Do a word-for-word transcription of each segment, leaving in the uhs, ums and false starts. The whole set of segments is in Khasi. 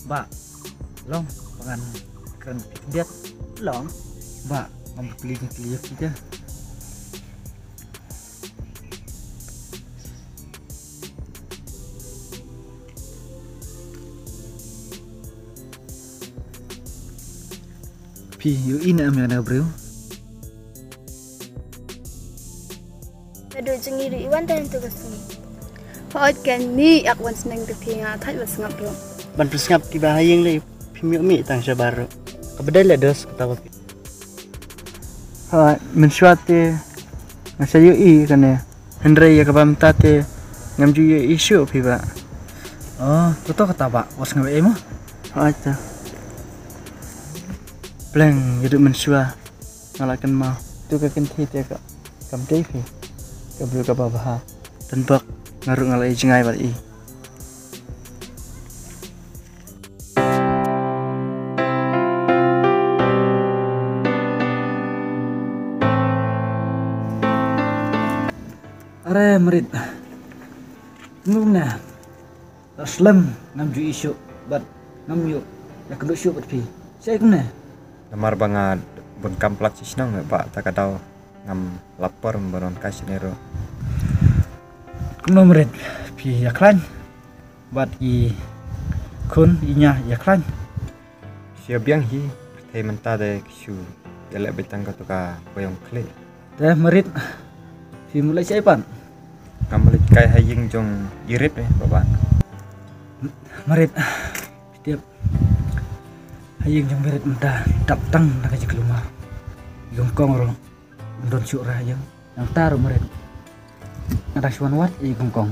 Bah, long ba ngan kren phi khyndiat. Long. Bah, ngam kylli kylli ïa phi te. Phi ïohi ne em ïa kane ka briew? Naduh jong ngi ruh i wan tang hangto ka sngi. Hooid, kane ïa ka wan sneng te phi, nga thait ban sngap ruh. Ban pynsngap kiba ha ïing lei phim ïoh mih tang shabar ruh. Kaba dei leh dos kata ba phi. Hooid, mynshuwa te nga shu ïohi kane. Hynrei ïa kaba mynta te ngam ju ïohi shuh phi bah. Oh, to to kata bah, wat sngap ei mo. Hooid te. Pleng ïa duh mynshuwa. Nga la kynmaw tu ka kynthei te ka kam dei phi, ka briew kaba bha. Tang bok nga ruh nga la ïa jngai bad i. Are marit. Nung na. La slem ngam ju ïohi shuh bad ngam ïoh ïakynduh shuh bad phi. Shaei kumne? Namar ba nga bun kam palat shisnong eh bah, ta ka daw ngam lap por ban wan kai shane ruh. Kumno marit, phi ïakhlaiñ bad i khun i ña ïakhlaiñ? Shu biang hi, pyrthei mynta de ki shu ïaleh beit tang kato ka ba ïong khlieh. Te marit, phi mut leit shaei pat? Nga mut leit kai ha ïing jong i Rit eh, baba. Marit, phi tip. Ha ïing jong i Rit mynta dap tang na ka jingkulmar. I Kongkong ruh ym don shuh re ha ïing. Nangta ruh marit, nga dang shu wan wad ïa i Kongkong.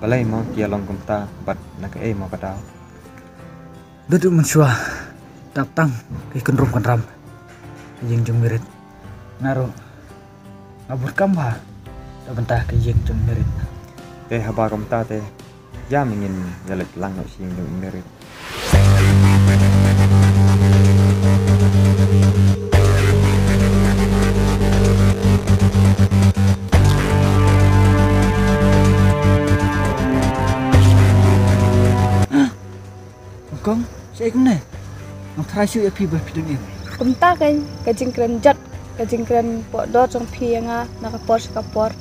Balei mo ki ïa long kumta bad na kaei mo ka daw? Dei ruh mynshuwa dap tang ki kynrum kynram ha ïing jong i Rit. Nga ruh nga bun kam bha na bynta ka ïing jong i Rit. Te haba kumta te ïa me ngin ïa leit lang noh sha ïing jong i Rit. Kongkong, shaei kumne? Ngam tharai shuh ïa phi ba phi dang im. Kumta kein, ka jingkren jot, ka jingkren poh dor jong phi ïa nga na ka por sha ka por.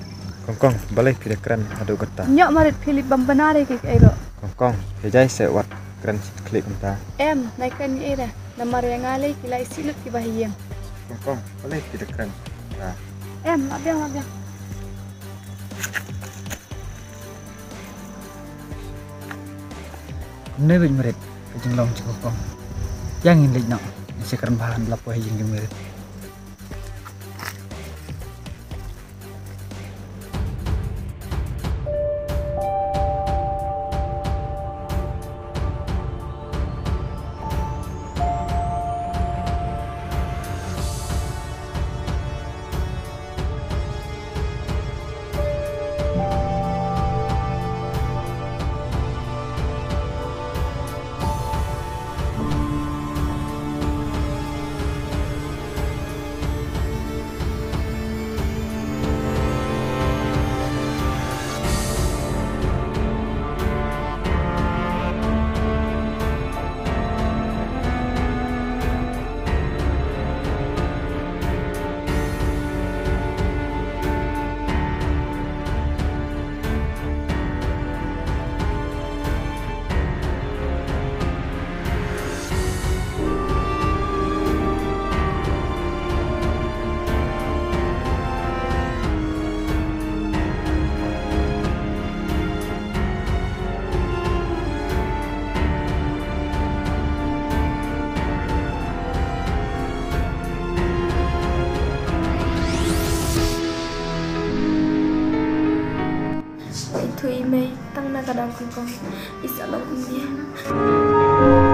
Kongkong, balei phi da kren haduh katta? Ñiuh marit, phi lip bam bana re ki ei ruh. Kongkong, phi jai seh wat kren sngewkhlieh kumta. Em, nai kren ei re. Namar ïa nga lei ki la isih lut kiba ha ïing. Kongkong, balei phi da kren kumta? Em, la biang, la biang. Kumne beit marit, ka jinglong jong Kongkong. Ïa ngin leit noh, ngin sa kren bha haba la poi ha ïing jong i Rit. Ithuh i mei tang na ka daw Kongkong. I sa long kumne.